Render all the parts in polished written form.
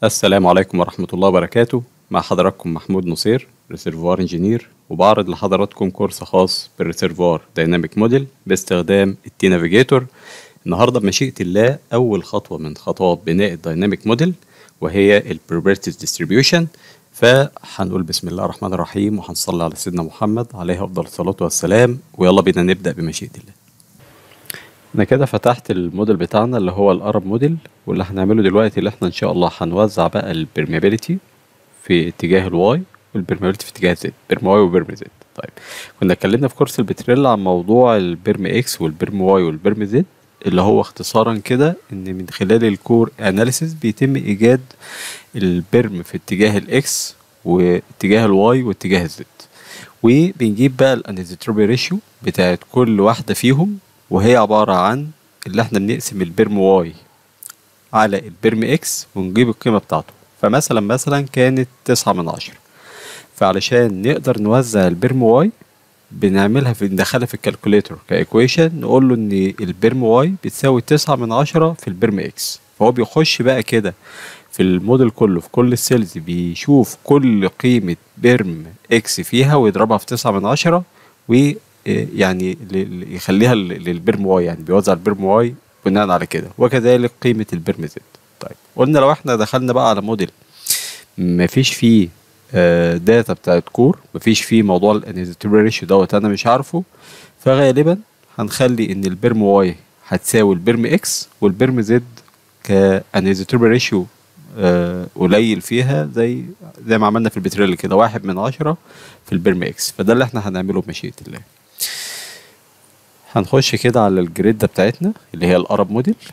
السلام عليكم ورحمة الله وبركاته. مع حضراتكم محمود نصير، reservoir engineer، وبعرض لحضراتكم كورس خاص بال reservoir dynamic model باستخدام ال tNavigator. النهارده بمشيئة الله أول خطوة من خطوات بناء ال dynamic model وهي ال properties distribution. فهنقول بسم الله الرحمن الرحيم وهنصلي على سيدنا محمد عليه أفضل الصلاة والسلام، ويلا بينا نبدأ بمشيئة الله. انا كده فتحت الموديل بتاعنا اللي هو ال ARAP model، واللي هنعمله دلوقتي اللي احنا ان شاء الله هنوزع بقى ال permeability في اتجاه ال Y وال permeability في اتجاه Z، perm Y و perm Z. طيب كنا اتكلمنا في كورس ال Petrel عن موضوع ال perm X وال perm Y وال perm Z، اللي هو اختصارا كده ان من خلال ال core analysis بيتم ايجاد ال perm في اتجاه ال X واتجاه ال Y واتجاه ال Z، وبنجيب بقى ال anisotropy ratio بتاعت كل واحدة فيهم، وهي عبارة عن اللي احنا بنقسم ال perm Y على ال perm X ونجيب القيمة بتاعته. فمثلا كانت 9 من 10، فعلشان نقدر نوزع ال perm Y بنعملها في ندخلها في ال calculator ك equation، نقول له ان ال perm Y بتساوي 9 من 10 في ال perm X. فهو بيخش بقى كده في الموديل كله في كل ال cells، بيشوف كل قيمة perm X فيها ويضربها في 9 من 10، و يعني يخليها لل perm Y، يعني بيوزع ال perm Y بناء على كده، وكذلك قيمة ال perm Z. طيب قلنا لو احنا دخلنا بقى على موديل مفيش فيه data بتاعت core، مفيش فيه موضوع ال anisotropy ratio دوت انا مش عارفه، فغالبا هنخلي ان ال perm Y هتساوي ال perm X، وال perm Z ك anisotropy ratio قليل فيها زي ما عملنا في ال Petrel كده، 1 من 10 في ال perm X. فده اللي احنا هنعمله بمشيئة الله. هنخش كده على ال grid بتاعتنا اللي هي ال ARAP model،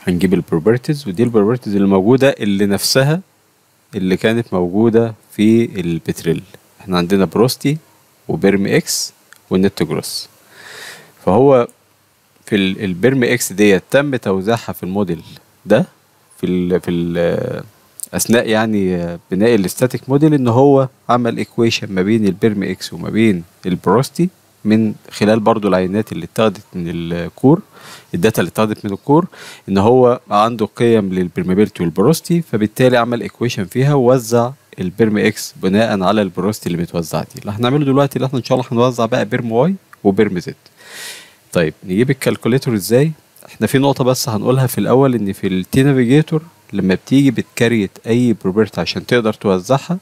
هنجيب ال properties، ودي ال properties اللي موجودة اللي نفسها اللي كانت موجودة في ال Petrel. احنا عندنا porosity و perm X وال net growth. فهو في ال perm X ديت تم توزيعها في الموديل ده في ال في ال اثناء يعني بناء ال static model، ان هو عمل equation ما بين ال perm X وما بين ال porosity من خلال برضو العينات اللي اتاخدت من ال core، ال data اللي اتاخدت من ال core، ان هو عنده قيم لل permeability وال porosity، فبالتالي عمل equation فيها ووزع ال perm X بناء على ال porosity اللي متوزعه دي. اللي هنعمله دلوقتي اللي احنا ان شاء الله هنوزع بقى perm Y و perm Z. طيب نجيب ال calculator ازاي؟ احنا في نقطة بس هنقولها في الاول، ان في ال tNavigator لما بتيجي بت create اي property عشان تقدر توزعها،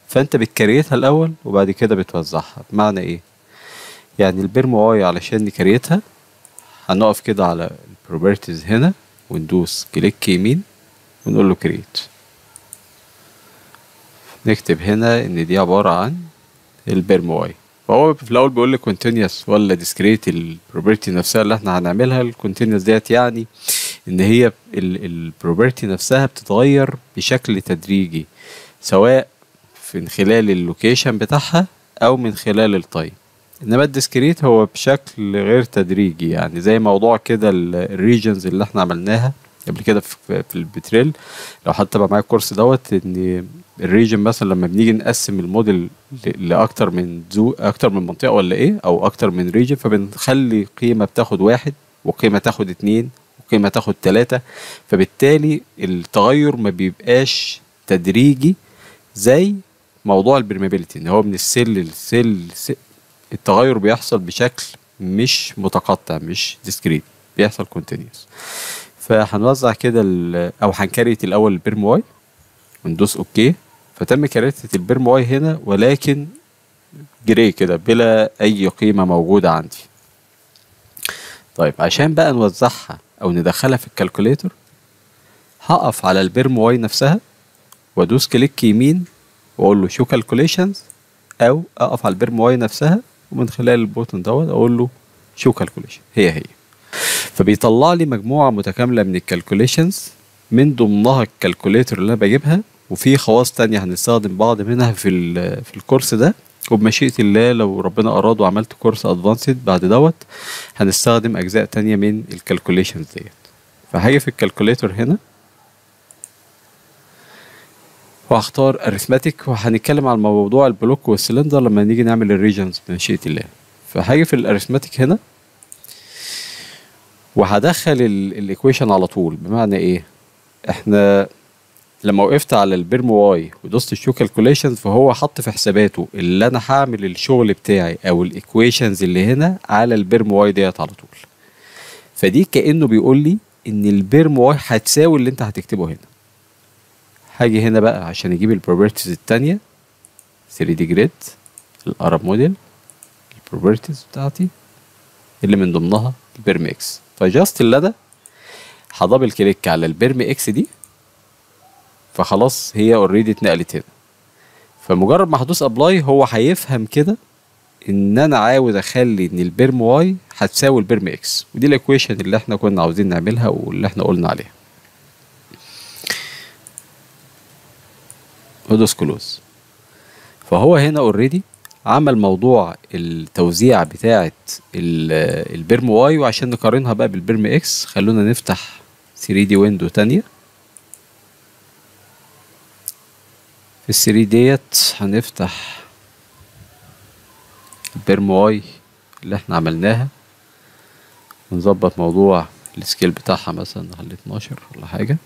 فانت بت create ها الاول وبعد كده بتوزعها. بمعنى ايه؟ يعني ال perm Y علشان ن create ها هنقف كده على ال properties هنا وندوس click يمين ونقول له create، نكتب هنا ان دي عبارة عن ال perm Y. فهو في الاول بيقول لي continuous ولا discrete. ال property نفسها اللي احنا هنعملها ال continuous ديت، يعني ان هي ال property نفسها بتتغير بشكل تدريجي، سواء من خلال ال location بتاعها او من خلال ال time. انما ال discrete هو بشكل غير تدريجي، يعني زي موضوع كده ال regions اللي احنا عملناها قبل كده في ال Petrel. لو حتى بقى معايا الكورس دوت، ان ال region مثلا لما بنيجي نقسم الموديل لاكتر من اكتر من منطقة ولا ايه، او اكتر من region، فبنخلي قيمة بتاخد 1 وقيمه تاخد 2 وقيمه تاخد 3، فبالتالي التغير ما بيبقاش تدريجي زي موضوع ال permeability، ان هو من ال cell لل cell التغير بيحصل بشكل مش متقطع، مش discrete، بيحصل continuous. فهنوزع كده او هن create الاول ال perm Y وندوس okay. فتم create ال perm Y هنا، ولكن gray كده بلا اي قيمة موجودة عندي. طيب عشان بقى نوزعها او ندخلها في ال calculator، هقف على ال perm Y نفسها وادوس click يمين واقول له show calculations، او اقف على ال perm Y نفسها ومن خلال ال button دوت اقول له show calculation، هي هي. فبيطلع لي مجموعة متكاملة من ال calculations، من ضمنها ال calculator اللي انا بجيبها، وفي خواص تانية هنستخدم بعض منها في الكورس ده. وبمشيئه الله لو ربنا اراد وعملت كورس advanced بعد دوت، هنستخدم اجزاء تانية من ال calculations ديت. فهاجي في ال calculator هنا وهختار arithmetic، وهنتكلم على موضوع ال block وال cylinder لما نيجي نعمل ال regions بمشيئة الله. فهاجي في ال arithmetic هنا وهدخل ال equation على طول. بمعنى ايه؟ احنا لما وقفت على ال perm y ودوست show calculation، فهو حط في حساباته اللي انا هعمل الشغل بتاعي او ال equations اللي هنا على ال perm y ديت على طول. فدي كانه بيقول لي ان ال perm y هتساوي اللي انت هتكتبه هنا. هاجي هنا بقى عشان اجيب ال properties التانية، 3D grid، ال Arab model، ال properties بتاعتي اللي من ضمنها ال perm x. ف just اللي انا ه double click على ال perm x دي، فخلاص هي already اتنقلت هنا. فمجرد ما هدوس apply هو هيفهم كده ان انا عاوز اخلي ان ال perm y هتساوي ال perm x، ودي ال equation اللي احنا كنا عاوزين نعملها واللي احنا قلنا عليها. ودوس close. فهو هنا already عمل موضوع التوزيع بتاعه ال perm y، وعشان نقارنها بقى بال perm x خلونا نفتح 3D window تانية. في ال 3 ديت هنفتح ال perm y اللي احنا عملناها، ونظبط موضوع ال scale بتاعها، مثلا نخليه 12 ولا حاجة.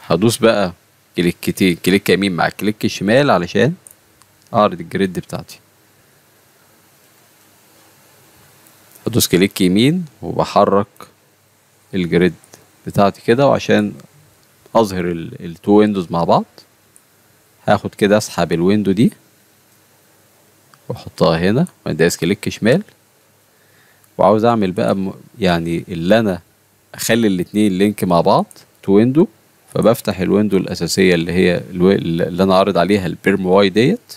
هدوس بقى كليكتين، click يمين مع click شمال علشان اعرض ال grid بتاعتي. هدوس click يمين وبحرك ال grid بتاعتي كده، وعشان اظهر ال two windows مع بعض هاخد كده اسحب ال window دي واحطها هنا وادوس click شمال. وعاوز اعمل بقى يعني اللي انا اخلي الاتنين link مع بعض two window، فبفتح ال window الاساسية اللي هي اللي انا عارض عليها ال perm y ديت،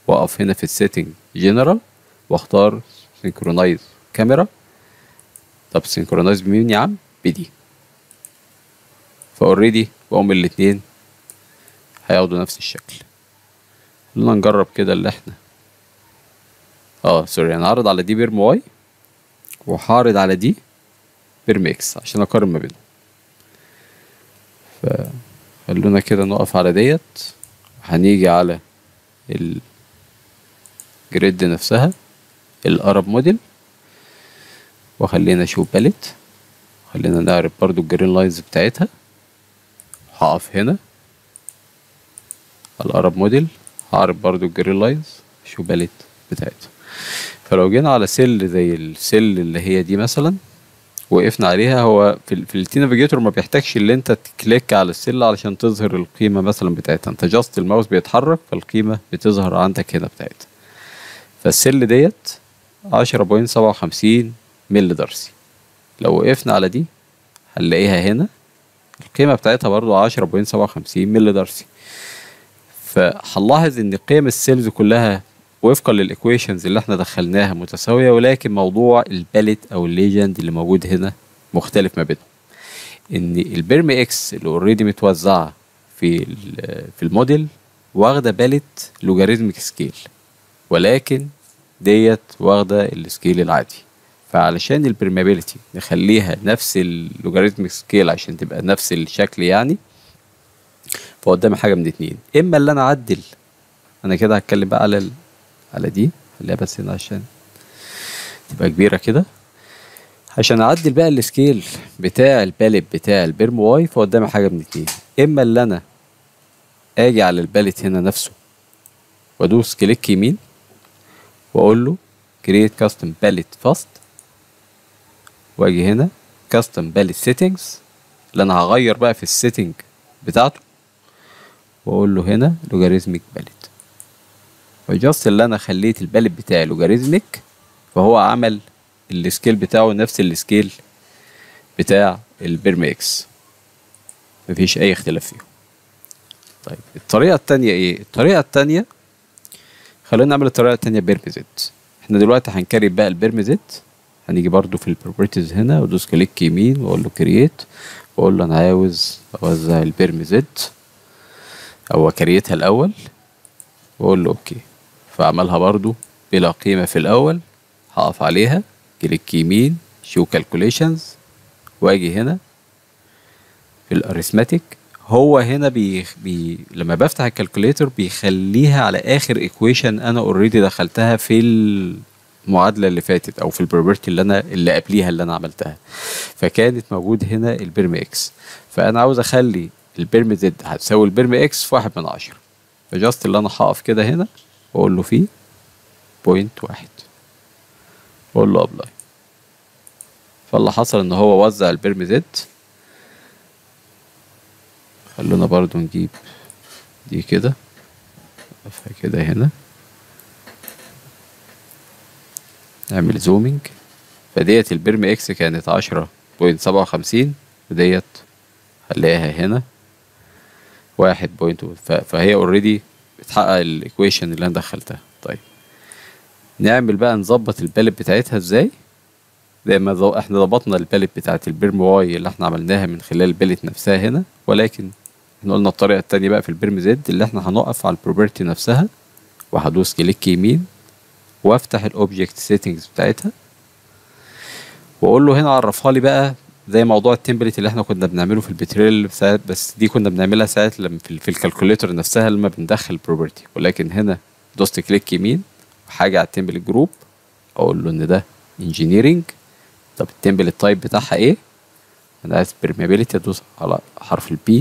واقف هنا في ال setting general واختار synchronize camera. طب synchronize بمين يا عم؟ بدي. ف already بقوم الاتنين هياخدوا نفس الشكل. خلينا نجرب كده اللي احنا sorry، انا هعرض على دي perm y وهعرض على دي perm x عشان اقارن ما بينهم. فخلونا كده نقف على ديت، وهنيجي على ال grid نفسها ال Arab model، وخلينا show palette، خلينا نعرف برضو ال green lines بتاعتها. هقف هنا على ال Arab model، هعرف برضو ال green lines show palette بتاعتها. فلو جينا على cell زي ال cell اللي هي دي مثلا وقفنا عليها، هو في ال tNavigator ما بيحتاجش اللي انت ت click على ال cell علشان تظهر القيمة مثلا بتاعتها، انت just ال mouse بيتحرك فالقيمه بتظهر عندك هنا بتاعتها. فال cell ديت 10.57 ملي درسي، لو وقفنا على دي هنلاقيها هنا القيمة بتاعتها برضو 10.57 ملي درسي. فهنلاحظ ان قيم ال cells كلها وفقا لل equations اللي احنا دخلناها متساوية، ولكن موضوع ال palette او ال legend اللي موجود هنا مختلف ما بينهم. ان ال perm x اللي already متوزعة في الموديل واخده palette logarithmic scale، ولكن ديت واخده ال scale العادي. فعلشان ال permeability نخليها نفس ال logarithmic scale عشان تبقى نفس الشكل يعني، فقدامي حاجة من اتنين، اما اللي انا اعدل، انا كده هتكلم بقى على دي، خليها بس هنا عشان تبقى كبيرة كده، عشان اعدل بقى ال scale بتاع ال palette بتاع ال perm y. فقدامي حاجة من اتنين، اما اللي انا اجي على ال palette هنا نفسه وادوس click يمين واقول له create custom palette fast، واجي هنا custom palette settings اللي انا هغير بقى في ال setting بتاعته، واقول له هنا logarithmic palette. ف just اللي انا خليت ال palette بتاعي logarithmic، فهو عمل ال scale بتاعه نفس ال scale بتاع ال perm x، مفيش اي اختلاف فيهم. طيب الطريقة التانية ايه؟ الطريقة التانية خلينا نعمل الطريقة التانية perm z. احنا دلوقتي هن create بقى ال perm z، هنيجي برضو في ال properties هنا وادوس click يمين واقول له create، واقول له انا عاوز اوزع ال perm z او ا create ها الاول، واقول له okay. فعملها برضو بلا قيمة في الاول، هقف عليها click يمين show calculations، واجي هنا في ال arithmetic. هو هنا لما بفتح ال calculator بيخليها على اخر equation انا already دخلتها في المعادلة اللي فاتت او في ال property اللي قبليها اللي انا عملتها، فكانت موجود هنا ال perm x. فانا عاوز اخلي ال perm Z هتساوي ال perm X في 1/10. ف just اللي انا هقف كده هنا واقول له فيه 0.1 واقول له apply. فاللي حصل ان هو وزع ال perm Z. خلونا برضو نجيب دي كده، نقفها كده هنا، نعمل zooming. فديت ال perm X كانت 10.57، وديت هنلاقيها هنا 1. فهي already بتحقق ال equation اللي انا دخلتها. طيب نعمل بقى نظبط ال palette بتاعتها ازاي؟ زي ما احنا ظبطنا ال palette بتاعت ال perm Y اللي احنا عملناها من خلال ال palette نفسها هنا، ولكن احنا قلنا الطريقة التانية بقى في ال perm Z اللي احنا هنقف على ال property نفسها وهدوس click يمين وافتح ال object settings بتاعتها واقول له هنا عرفها لي بقى زي موضوع ال template اللي احنا كنا بنعمله في ال Petrel ساعات، بس دي كنا بنعملها ساعات لما في ال calculator نفسها لما بندخل property، ولكن هنا دوست click يمين وحاجه على ال template group اقول له ان ده engineering. طب ال template type بتاعها ايه؟ انا عايز permeability، ادوس على حرف ال P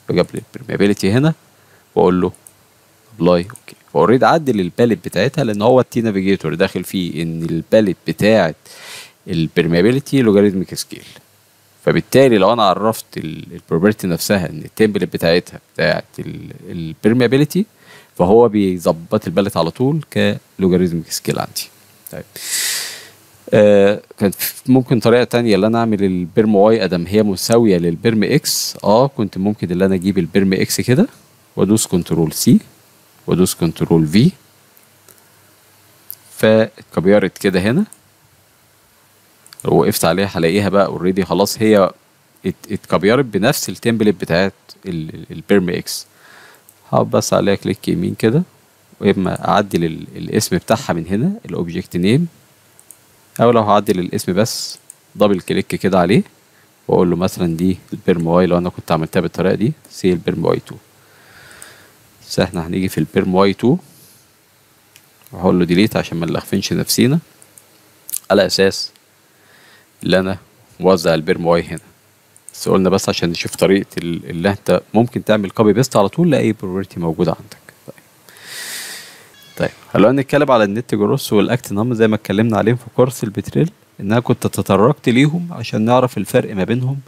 فجاب لي ال permeability هنا واقول له apply okay. ف already عدل ال palette بتاعتها لان هو ال tNavigator داخل فيه ان ال palette بتاعت ال permeability logarithmic scale، فبالتالي لو انا عرفت ال property نفسها ان ال template بتاعتها بتاعت ال permeability فهو بيظبط ال palette على طول ك logarithmic scale عندي. طيب كانت ممكن طريقه تانية اللي انا اعمل ال perm Y ادم هي مساوية لل perm X. كنت ممكن اللي انا اجيب ال perm X كده وادوس control C وادوس control V، فاتكبرت كده هنا. لو وقفت عليها هلاقيها بقى already خلاص هي اتكبرت بنفس ال template بتاعت ال perm X. هقف بس عليها click يمين كده، واما اعدل الاسم بتاعها من هنا ال object name، او لو هعدل الاسم بس double click كده عليه واقول له مثلا دي ال perm Y لو انا كنت عملتها بالطريقة دي سي ال perm Y 2. بس احنا هنيجي في ال perm Y 2 وهقول له delete عشان ما نلخفنش نفسينا، على اساس اللي انا موزع ال perm Y هنا. بس قلنا بس عشان نشوف طريقه اللي انت ممكن تعمل copy paste على طول لاي property موجودة عندك. طيب خلونا نتكلم على ال net growth وال actnum زي ما اتكلمنا عليهم في كورس ال Petrel، ان انا كنت تطرقت ليهم عشان نعرف الفرق ما بينهم.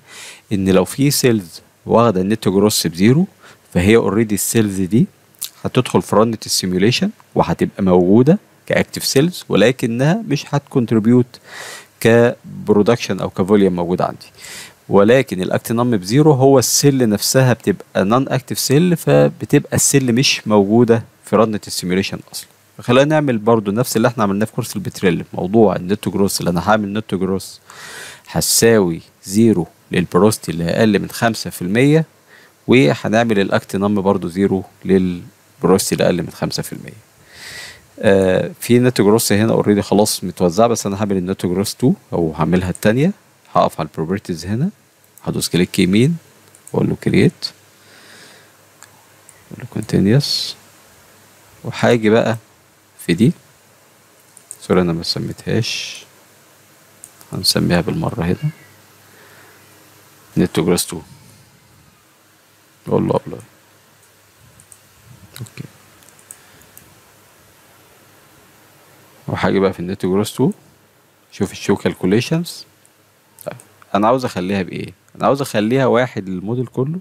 ان لو في cells واخده ال net growth ب zero فهي already ال cells دي هتدخل في run ال simulation وهتبقى موجودة ك active cells، ولكنها مش هت contribute ك production او ك volume موجود عندي. ولكن ال actnum ب zero هو ال cell نفسها بتبقى non active cell، فبتبقى ال cell مش موجودة في run ال simulation اصلا. فخلينا نعمل برضو نفس اللي احنا عملناه في كورس ال Petrel، موضوع ال net growth اللي انا هعمل net growth هتساوي zero لل porosity اللي اقل من 5%، وهنعمل ال actnum برضو zero لل porosity اللي اقل من 5%. في net growth هنا already خلاص متوزعة، بس انا هعمل ال net growth 2 او هعملها الثانية. هقف على ال properties هنا، هدوس click يمين واقول له create، اقول له continuous، وهاجي بقى في دي، sorry انا ما سميتهاش، هنسميها بالمرة هنا net growth 2، اقول له apply okay. وهاجي بقى في ال net growth 2 شوف ال show calculations. طيب انا عاوز اخليها بايه؟ انا عاوز اخليها 1 للموديل كله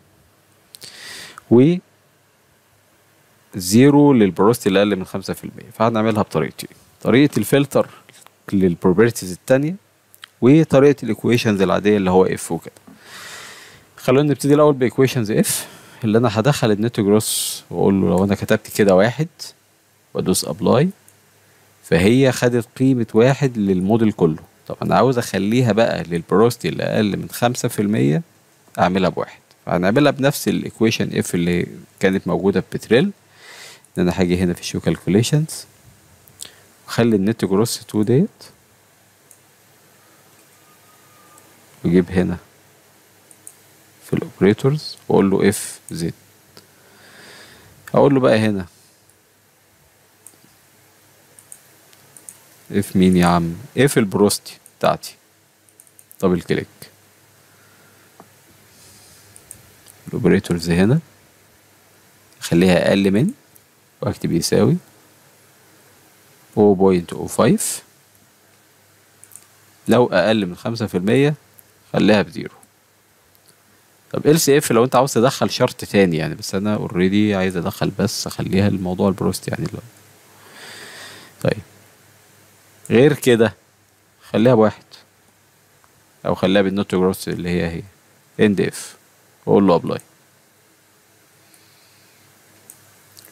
و 0 لل porosity اللي اقل من 5%. فهنعملها بطريقتين، طريقه ال filter لل properties الثانية وطريقه ال equations العادية اللي هو if وكده. خلونا نبتدي الاول ب equations if، اللي انا هدخل ال net growth واقول له لو انا كتبت كده 1 وادوس apply فهي خدت قيمة 1 للموديل كله. طب انا عاوز اخليها بقى لل porosity اللي اقل من 5% اعملها ب1، فهنعملها بنفس ال equation if اللي كانت موجودة في Petrel. ان انا هاجي هنا في show calculations واخلي ال net growth 2 ديت، واجيب هنا في ال operators واقول له if then، هقول له بقى هنا if مين يا عم؟ if ال porosity بتاعتي، double click ال operators هنا اخليها اقل من واكتب يساوي 0.05، لو اقل من 5% خليها ب zero. طب else if لو انت عاوز تدخل شرط تاني يعني، بس انا already عايز ادخل بس اخليها الموضوع ال porosity يعني. لو طيب غير كده خليها بواحد او خليها بال net gross اللي هي end if، واقول له apply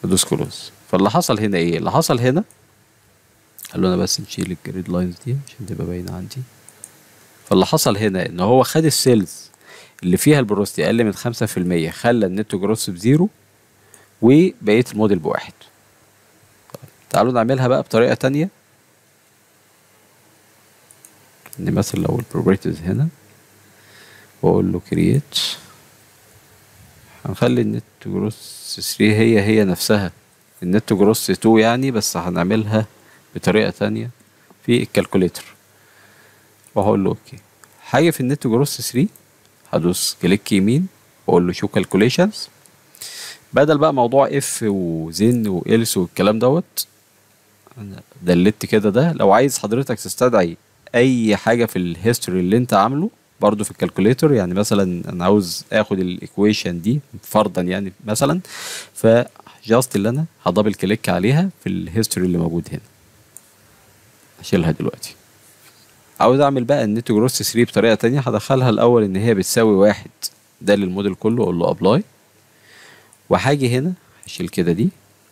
ادوس close. فاللي حصل هنا ايه؟ اللي حصل هنا خلونا بس نشيل ال grid lines دي عشان تبقى باينة عندي. فاللي حصل هنا ان هو خد ال cells اللي فيها ال porosity اقل من 5%، خلى ال net gross ب zero وبقية الموديل بواحد. طيب تعالوا نعملها بقى بطريقة تانية، ان مثلا لو ال properties هنا واقول له create، هنخلي ال net gross 3 هي نفسها ال net gross 2 يعني، بس هنعملها بطريقة تانية في ال calculator، وهقول له okay. حاجة في ال net gross 3 هدوس click يمين واقول له show calculations، بدل بقى موضوع if و then و else والكلام دوت، انا delete كده ده. لو عايز حضرتك تستدعي اي حاجة في ال history اللي انت عامله برضو في ال calculator، يعني مثلا انا عاوز اخد ال equation دي فرضا يعني مثلا، ف just اللي انا ه double click عليها في ال history اللي موجود هنا، اشيلها دلوقتي. عاوز اعمل بقى ال net gross 3 بطريقة تانية، هدخلها الاول ان هي بتساوي واحد ده للموديل كله، اقول له apply، وهاجي هنا اشيل كده دي،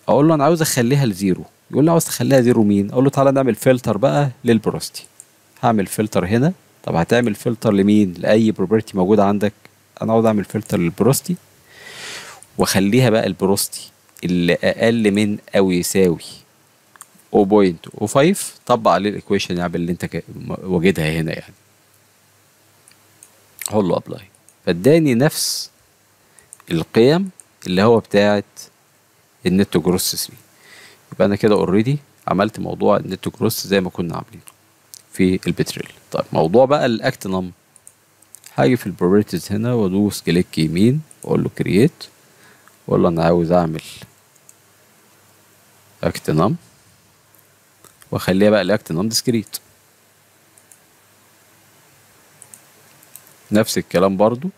اقول له انا عاوز اخليها ل zero، يقول لي عاوز تخليها zero مين؟ اقول له تعالى نعمل فلتر بقى لل porosity. هعمل فلتر هنا. طب هتعمل فلتر لمين؟ لاي property موجودة عندك. انا عاوز اعمل filter لل porosity، واخليها بقى ال porosity اللي اقل من او يساوي 0.05، طبق عليه ال equation يعني اللي انت واجدها هنا يعني. هقول له apply، فاداني نفس القيم اللي هو بتاعه ال net gross 3. يبقى انا كده already عملت موضوع ال net gross زي ما كنا عاملينه في ال Petrel. طيب موضوع بقى ال actinum، هاجي في ال properties هنا وادوس click يمين واقول له create، واقول له انا عاوز اعمل actinum، واخليها بقى ال actinum discrete. نفس الكلام برضو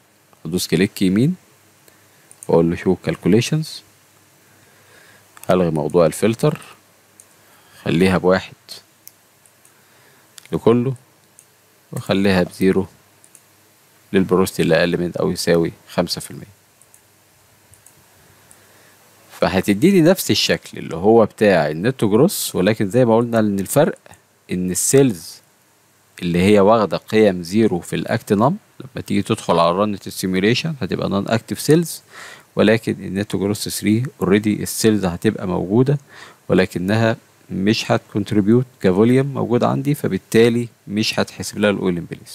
ادوس click يمين واقول له show calculations، هلغي موضوع الفلتر، خليها بواحد لكله، واخليها ب zero لل porosity اللي اقل من او يساوي 5%. فهتديني نفس الشكل اللي هو بتاع ال net gross، ولكن زي ما قلنا ان الفرق ان ال cells اللي هي واخده قيم zero في ال actinum لما تيجي تدخل على run ال simulation هتبقى non active cells، ولكن ال net gross 3 already ال cells هتبقى موجودة ولكنها مش هت contribute ك volume موجود عندي، فبالتالي مش هتحسب لها ال oil in place.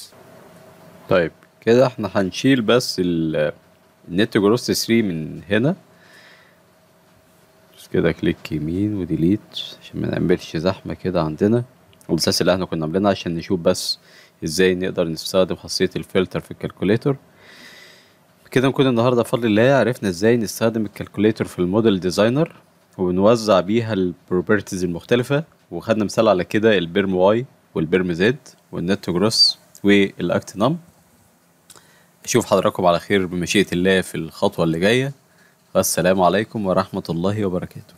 طيب كده احنا هنشيل بس ال net gross 3 من هنا، بس كده click يمين و delete عشان ما نعملش زحمة كده عندنا، والاساس اللي احنا كنا عاملينها عشان نشوف بس ازاي نقدر نستخدم خاصية الفلتر في ال calculator. كده نكون النهارده بفضل الله عرفنا ازاي نستخدم ال calculator في ال model designer ونوزع بيها ال properties المختلفة، وخدنا مثال على كده ال berm Y وال berm Z وال net gross وال actinum. اشوف حضراتكم على خير بمشيئة الله في الخطوة اللي جاية، والسلام عليكم ورحمة الله وبركاته.